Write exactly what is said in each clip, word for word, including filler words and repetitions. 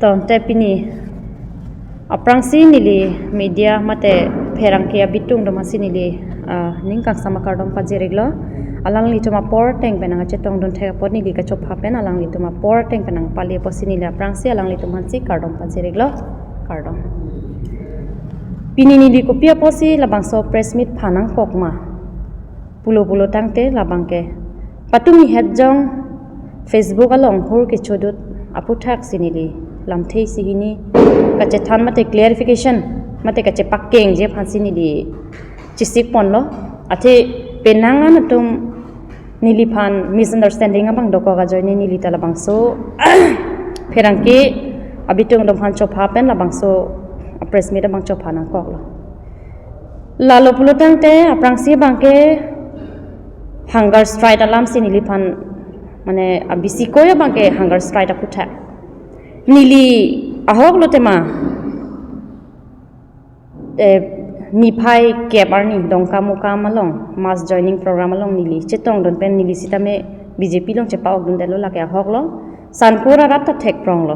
Tangte pini aphrangsi neli media mate pherangke abitung atum aphansi neli, ah, ning kangsam akardom pajir-iklo. Alanglitum apor ateng pen nangkachetongdun thek apot neli kachopha pen alanglitum apor ateng pen nangpali apotsi neli aphrangsi alanglitum aphansi kardom pajir-iklo. Kardom. Pini neli kopi apotsi labangso press meet phan nangkok ma pulo pulo tangte labangke patumi het jong Facebook along hur kechodut aputhaksi neli lamthe isi hini kachethan mate clarification mate kachepakengji aphansi neli chesik ponlo. Athe penang an atum neliphan misunderstanding abang dokok ajoine neli ta labangso pherangke abitung atum aphan chopha pen labangso press meet abang chopha nangkoklo. Lalo pulo tangte aphrangsi abangke hunger strike alamsi neliphan, mane, abisi koi abangke hunger strike aputhak. Neli ahok lo tema, eh, niphai kep arni Dongkamukam along mass joining program along neli chetongdun pen neli sitame B J P along chepa-okdundetlo, lake ahok lo. Sangkur arat ta thekprong lo.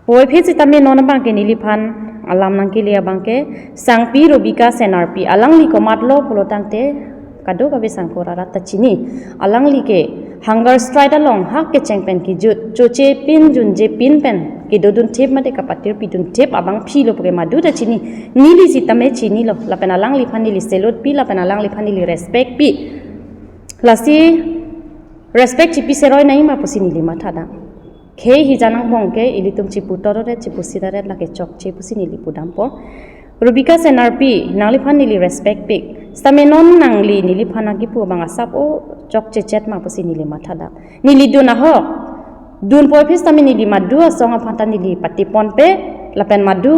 Puvoiphit sitame non abangke neliphan alam nangkele abangke Sangpi Robika Senarpi, alangli komatlo pulo tangte kadokave Sangkur arat ta chini. Alangli ke hunger strike along hak kecheng pen kejut, choche pin junje pin pen kedodun thip mate kapatir pidun thip abangpi lo puke madu ta chini. Neli sitame chinilo, lapen alangliphan neli salute pi, lapen alangliphan neli respect pi. Lasi respect chipi seroi nangji ma pusi neli mathadam. Khei hijan angbong ke ilitum chipu toro re chipu sida re lake chokche pusi neli pudampo. Robika Senarpi, nangliphan neli respect pik. Sitame non nangli neliphan nangkipu abang asap o chokche chet ma pusi neli mathadam. Neli dun ahok. Dun puvoiphit sitame neli madu asong aphan ta neli pati ponpe, lapen madu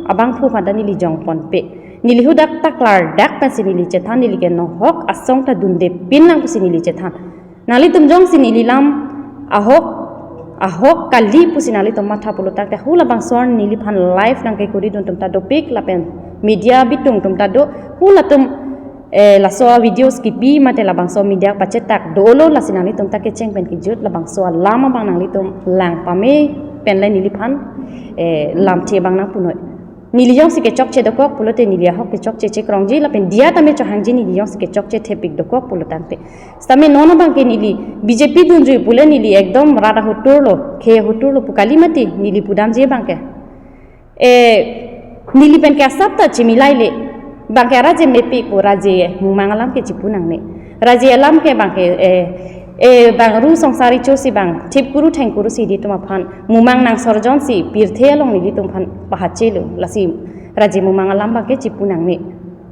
abangphu aphan ta neli jong ponpe. Neli hadak ta klardak pensi neli chethan, neli ke nohok asong ta dunde pin nang pusi neli chethan. Nanglitum jongsi neli lam ahok, ahok kali pusi nanglitum matha pulo tangte hu labangso neliphan live nangkekuridun atum ta dopik, lapen media abitung atum ta do, hu latum, eh, laso a videos kipi mate labangso media pachetak dolo, lasi nanglitum ta kecheng pen kejut labangso alam abang nanglitum lang pame pen le neliphan, eh, lamthe abang nangpunoi. Neli jongsi kechokche dokok pulote neli ahok kechokche chekrongji lapen diya tame chohangji, neli jongsi kechokche thepik dokok pulo tangte. Sitame non abangke neli B J P dunjui pule neli ekdom rat ahotur lo, khei ahotur lo pu kali mati neli pudamji abangke. Eh, neli pen ke asap ta chimilai le. Bangke raje mepik pu, raje mumang alam ke chipu nangne. Raje alam ke bangke, eh, eh, bang ru songsari chosi bang thip kuru theng kuru si ilitum aphan mumang nangsorjon si pirthe along nelitum aphan pahachelo, lasi raje mumang alam bangke chipu nangne.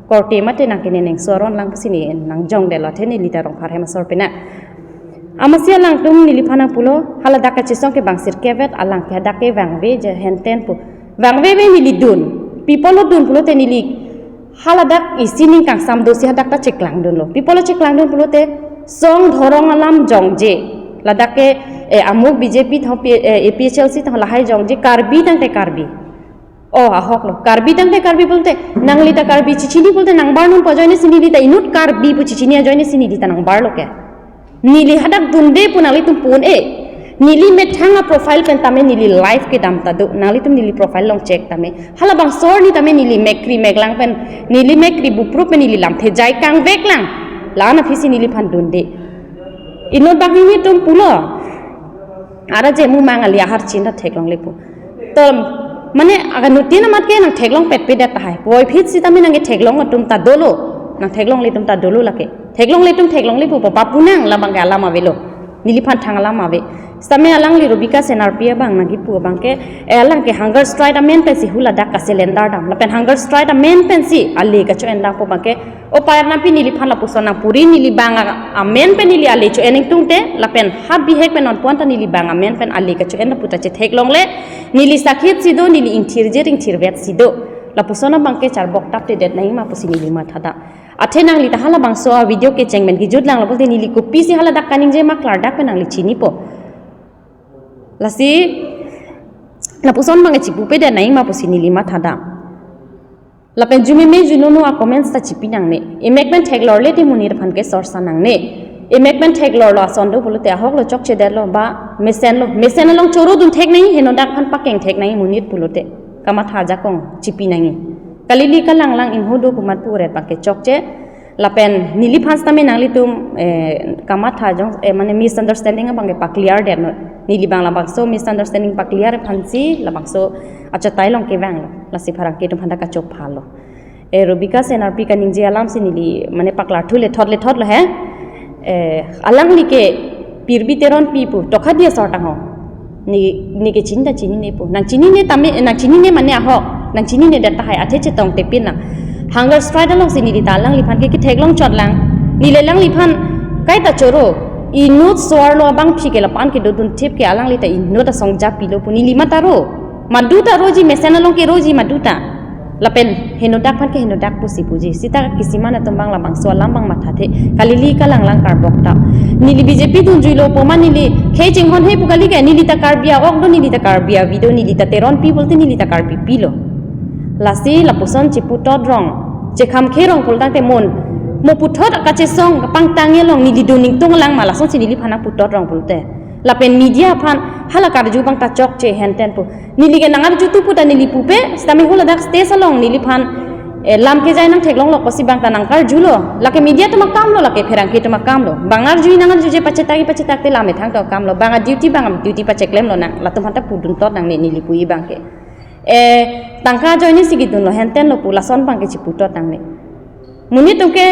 Korte mate nangkene neng soron lang pusi ne nangjongdetlo, athe neli ta Rongphar hem asor pena. Amatsi alangtum neliphan nangpulo, haladak kachesong ke bang sirkevet, alang ke hadak ke vangve je henten pu. Vangve ve neli dun. Pi apotlo dun pulote neli haladak isi ning kangsam dosi hadak ta cheklangdunlo. Pi apotlo cheklangdun pulote song dhorong alam jongje. Ladak ke, eh, amuk B J P thong P-, eh, A P H L C thong lahai jongje Karbi tangte Karbi. Oh, ahok lo. Karbi tangte Karbi pulote, nangli ta Karbi chichini pulote nangbar non pu ajoine si neli ta inut Karbi pu chichini ajoine si neli ta nangbarlo ke. Neli hadak dunde pu nanglitum pu un-e. Neli methang aprofile pen tame neli live kedam ta do. Nanglitum neli profile along check tame. Halabangso arni tame neli mekri meklang pen, neli mekri bupru pen neli lamthe jai kangveklang. La-an aphisi neliphan dunde. Inut banghini atum pulo. Ara je mumang ali ahar chin ta theklongle pu. To, mane, agar nutin amat ke nangtheklong petpedet tahai. Puvoiphit sitame nangketheklong atum ta dolo. Nangtheklongle atum ta dolo lake. Theklongle atum theklongle pu papu nang, labang ke alam avelo. Neliphan thang alam ave. Sitame alangli Robika Senarpi abang nangkipu abangke, eh, alang ke hunger strike amen pensi huladak kaselendar dam. Lapen hunger strike amen pensi ale kacho-en dam pu abangke, o payar nampi neliphan lapuson nangpuri, neli bang a-, amen pen neli ale cho-en ingtungte, lapen ha bihek pen non puan ta neli bang amen pen ale kacho-en dam pu ta chetheklongle, neli sakhi si do, neli ingthirje ingthirvet si do. Lapuson abangke charbok taptedet nangji ma pusi neli mathadam. Athe nangli ta halabangso a video kecheng pen kejut lang lapulote neli kopisi haladak kaningje ma klardak pen nangli chinipo. Lasi, lapuson abangke chipupedet nangji ma pusi neli mathadam. Lapen jumeme junono a comments ta chipi nangne. Emek pen theklorle te monit aphan ke sorsa nangne. Emek pen theklorlo ason do pulote ahok lo chokchedetlo ba Mesen lo, mesen along choro dun thek nangji, henodak aphan pakeng thek nangji monit pulote. Kamatha ajakong chipi nangji. Kalili kalanglang ingho do pu amat pu ret abangke chokche. Lapen neliphan sitame nanglitum, eh, kamatha jong, eh, mane misunderstanding abangke pa-clear det non. Neli abang labangso misunderstanding pa-clear aphansi labangso achatai along kevanglo. Lasi pherangke atum aphanta kachopha lo. Eh, Rubika Senarpi kaningje alamsi neli mane paklar thu lethot lethot lo he. Eh, alangli ke Pirbi Teronpi pu tokha dia sor tangho. Ne, ne ke chinta chinine pu. Nangchinine tame, nangchinine mane ahok. Nangchinine det tahai, athe chetongte pinlang. Hunger strike alongsi neli ta alangliphan ke ketheklong chotlang. Neli alangliphan kaita choro. Inut so-arlo abangpi ke lapu-an kedo dunthip ke alangli ta inut asong japi lo pu neli mata ro. Madu ta roji, mesen along ke roji madu ta. Lapen henodak aphan ke henodak pusi puji. Sita kisiman atum abang labangso alam abang mathathe. Kalili kalanglang karbok ta. Neli B J P dunjuilo pu ma neli khei chinghon he pu kali ke, neli ta Karbi a-ok do, neli ta Karbi avi do, neli ta Teronpi pulote neli ta Karbipi lo. Lasi lapuson chiputot rong, chekhamkhe rong pulotangte mon. Mo puthot akachesong kapangtang along neli dun ningtung lang ma lasonsi neliphan putot rong pulote. Lapen media aphan hala karju abang ta chokche henten pu. Neli ke nangarju tu pu ta neli pupe, sitame huladak stage along neliphan, eh, lam kejai nangtheklonglo pusi abang ta nangkarjulo. Lake media atum akam lo, lake pherangke atum akam lo. Bang arju nangarjuje pachetak pachetakte lam ethang atum akam lo. Bang a-duty abang a-duty pacheklem lonang. Latum aphanta puduntot nangne neli puji abangke. Eh, tangka ajoinesi kedunlo henten lo pu lason abangke chiputot nangne. Monit atum ke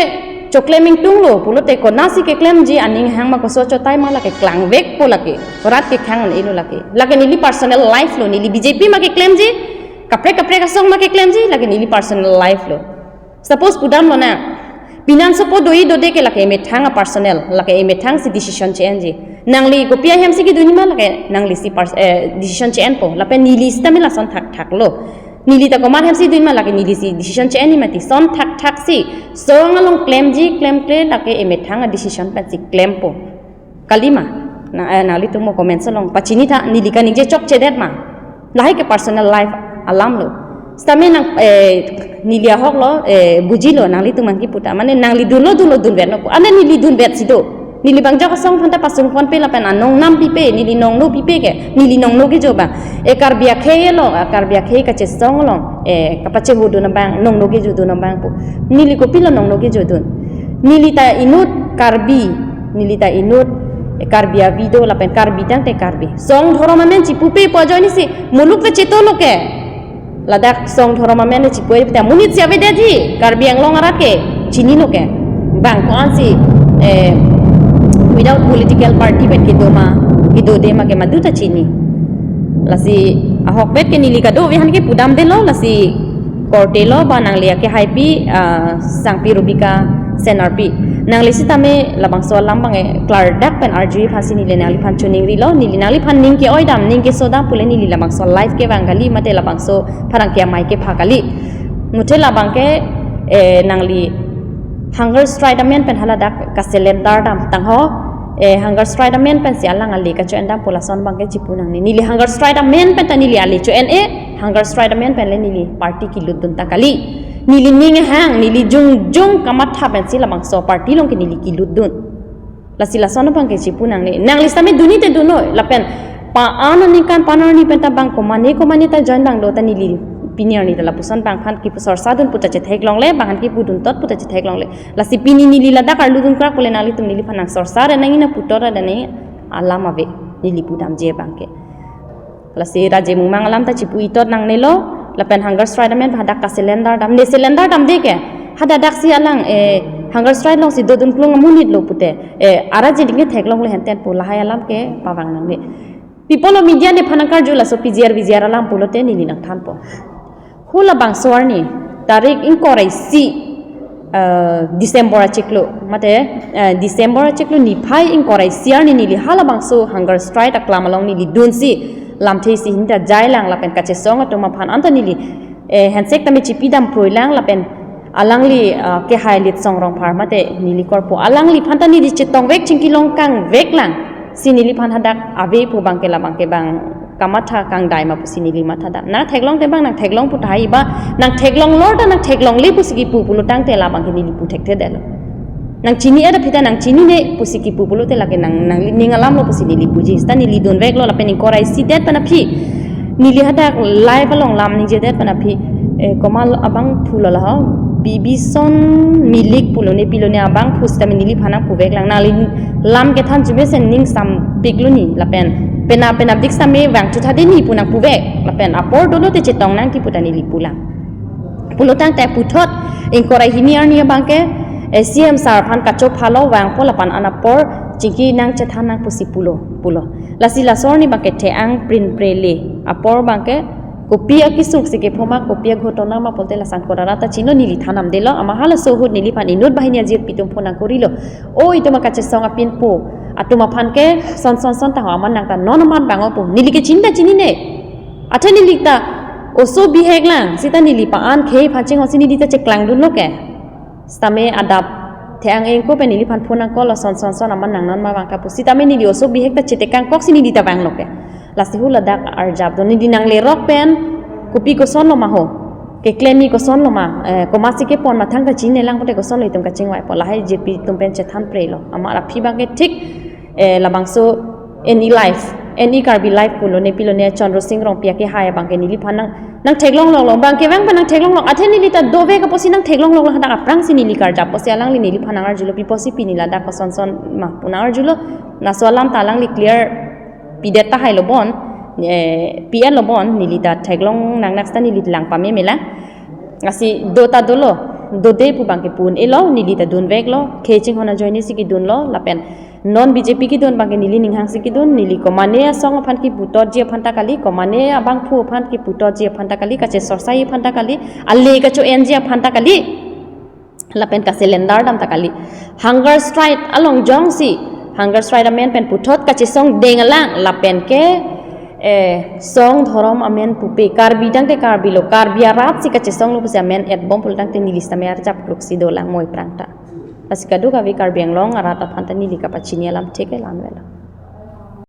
choklem ingtung lo, pulote konatsi keklemji, aning hang ma koso achatai ma lake klangvekpo lake. Rat kekhang un-elo lake. Lake neli personal life lo, neli B J P ma keklemji, kaprek kaprek asong ma keklemji, lake neli personal life lo. Suppose pudam lonang. Pinan sopo doji dode ke lake emethang a-personal, lake emethangsi decision che-enji. Nangli kopi ahemsi kedunji ma lake nanglisi pers-, eh, decision che-enpo. Lapen neli sitame lason thakthak lo. Neli ta komat ahemsi dunji ma lake nelisi decision che-enji mati. Son thakthaksi. Song along klemji, klemkle lake emethang a-decision pensi klempo. Kalima. Na, eh, nanglitum mo comments along pachini tha, neli kaningje chokchedet ma. Lahai ke personal life alam lo. Sitame nang, eh, neli ahok lo, eh, bujilo, nanglitum abang kipu ta. Mane nangli dunlo, dunlo, dunvetnon pu. Ane neli dunvetsi do. Neli bang ajok asong aphanta pasungponpe lapen anong nampipe, neli nongno pipe ke, neli nongno kejo abang. E Karbi akhei along, a Karbi akhei kachesong along, e kapachehodun abang, nongno kejodun abang pu. Neli kopilo nongno kejodun. Neli ta inut Karbi, neli ta inut, e, Karbi avi do lapen Karbi tangte Karbi. Song dhorom amen chipupe pu ajoinesi, muluk ta chetolo ke. Ladak song dhorom amen chipupe ta monitsi avedetji, Karbi Anglong arat ke chinilo ke. Bang ko-ansi, eh, without political party pen kedo ma, kedode ma ke madu ta chini. Lasi ahokpet ke neli kadokave aphan ke pudamdelo, lasi kortelo ba nangli akehaipi, ah, sangpi Rubika Senarpi. Nangli sitame labangso alam abang, eh, klardak pen arjuji aphansi neli nangliphan choningrilo, neli nangliphan ning ke-oidam, ning keso dam pule neli labangso live kevang kali mate labangso pherangke amei kepha kali. Muthe labang ke, eh, nangli hunger strike amen pen haladak kasurrender dam tangho, eh, hunger strike amen pensi alang ale kacho-en dam pu lason abang ke chipu nangne. Neli hunger strike amen pen ta neli ale cho-en-e, hunger strike amen pen le neli party kelutdun ta kali. Neli ning hang, neli jongjong kamatha pensi labangso party along ke neli kelutdun. Lasi lason abang ke chipu nangne. Nangli sitame dunji te dunnon. Lapen pa-an aningkan pa-an arni pen ta bang komane komane ta join bang do ta neli pini arni ta lapuson bang aphan kipu sorsa dun pu ta chetheklongle, bang aphan kipuduntot pu ta chetheklongle. Lasi pini neli ladak arlu dunkrak pule nanglitum neliphan nang sorsa re nangji, nang putot re nangji, alam ave neli pudamji abang ke. Lasi Raje Mumang alam ta chipu itot nangnelo, lapen hunger strike amen hadak kasurrender dam, ne surrender damde ke. Hadaksi alang, eh, hunger strike alongsi dodun klung amonit lo pute, eh, ara jeding ketheklongle henten pu lahai alam ke pavang nangne. Pi apotlo media nephan nangkarju laso P G R V G R alam pulote neli nangthanpo. Halabangso arni, tarik ingkoi ra isi, eh, December achiklo, mate, eh, December achiklo niphai ingkoi ra isi arni neli halabangso hunger strike aklam along neli dunsi, lamthe isi hinta jailang lapen kachesong atum aphan anta neli, eh, handshake tame chipidam pruilang lapen alangli, eh, kehai Litsong Rongphar mate neli korpo alangliphan ta neli chetongvek chingkilong kangveklang. Si neliphan hadak ave pu abang ke labang ke bang kamatha kangdai ma pusi neli mathadam. Nangtheklong te bang nangtheklong pu tahai ba, nangtheklong lor ta nangtheklongle pusi kipu pulotangte labang ke neli pu thekthedetlo. Nang chini ada pita nang chinine pusi kipu pulote lake nang nangli ning alam lo pusi neli puji. Seta neli dunveklo lapen ingkoi ra isi det pen aphi neli hadak live along lam ningjedet pen aphi, eh, komat abangphu lo laho, Bibison Milik pulo ne pilo ne abangphu sitame neliphan nangpuveklang. Nangli lam kethan chumesen ning sampiklo ni lapen penap penapdik sitame vangthu tha dei ni pu nangpuvek lapen apor dolote chetong nang kipu ta neli pulang. Pulotangte puthot ingkoi ra hini arni abangke, eh, C M sir aphan kachophalo vangpo lapen an apor chingki nang chethan nang pusi pulo pulo. Lasi laso arni abangke the-ang prinprele apor abangke kopi akesung si kephoma kopi aghotona ma pulote lason kora ra ta chino neli than namdelo. Amat halaso ahut neliphan inut banghini ajirpi atum phone nangkorilo. O itum akachesong apinpo atum aphan ke son son son ta ho, amat nang ta non amat bang-o pu. Neli ke chinta chinine. Athe neli ta oso bihek lang, seta neli pa-an khei aphan chinghon si neli ta cheklangdunlo ke. Sitame adap the-ang ingko pen neliphan phone nangkoklo son son son amat nang non ma vang kapu. Sitame neli oso bihek ta chetekangkok si neli ta vanglo ke. Lasi hu ladak arjap do neli nanglerok pen kopi kosonlo ma ho. Keklem-i kosonlo ma, eh, komatsi kepon ma thangta chininelang pote kosonlo itum kachingvaipo lahai jirpi atum pen chethanprelo. Amat aphi abangke thik, eh, labangso N E Live, N E Karbi Live pulo ne pilo ne Chandra Sing Rongpi akehai abangke neliphan nang nangtheklongloklo, abangke vang pa nangtheklonglok, athe neli ta dovek apotsi nangtheklongloklo, hadak aphrangsi neli karjap apotsi alangli neliphan nangarjulo pi apotsi pini ladak koson son ma pu nangarjulo, laso alam ta alangli clear pidet tahailo bon, eh, P L lo bon, neli ta theklong nang nak seta neli lang pameme lang. Lasi do ta dolo, dode pu abangke pu un-elo, neli ta dunveklo, khei chinghon ajoine si kedunlo, lapen non B J P kedun abangke neli ninghang si kedun, neli komane asong aphan kiputotji aphan ta kali, komane abangphu aphan kiputotji aphan ta kali, kachesorsaji aphan ta kali, ale kacho-enji aphan ta kali, lapen kaselendar dam ta kali. Hunger strike along jongsi, hunger strike amen pen puthot kachesong denglang, lapen ke, eh, song dhorom amen pupe, Karbi tangte Karbi lo, Karbi arat si kachesonglo pusi amen etbom pulotangte neli sitame arjap klok si dolang moi prang ta. Lasi kadokave Karbi Anglong arat aphan ta neli kapachini alam thek-e lang velo.